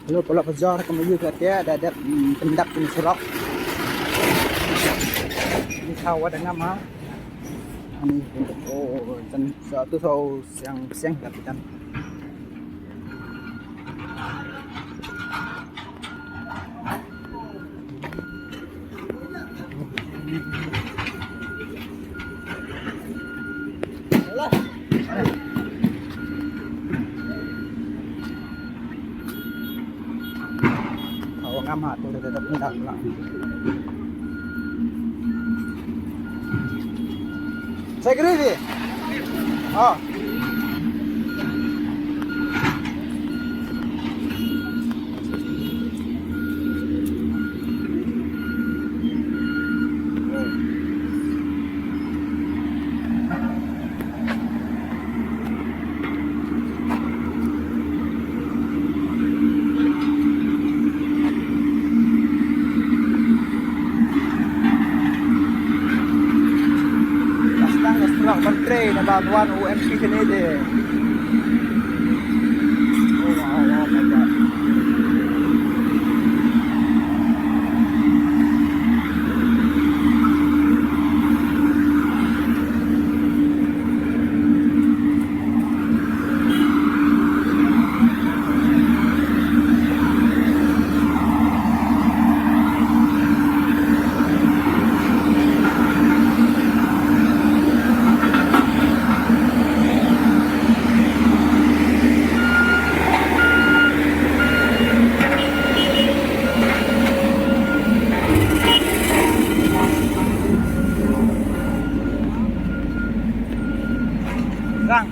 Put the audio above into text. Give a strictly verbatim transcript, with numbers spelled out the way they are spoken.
Hello, paralok, ka jor kumne ïa ka te da dep, mm, pyndap ïa ka surok. Ni ka wa da ngam ha. Ani, oh, jan sa tu sa siang siang da pitan. Aw, ngam ha tu, tu, tu, tu, tu, tu. Saya kiri di. Oh. Last time, last time, ban trei na ba wan u M P kine de. Oh, wow, wow, my God. Rang.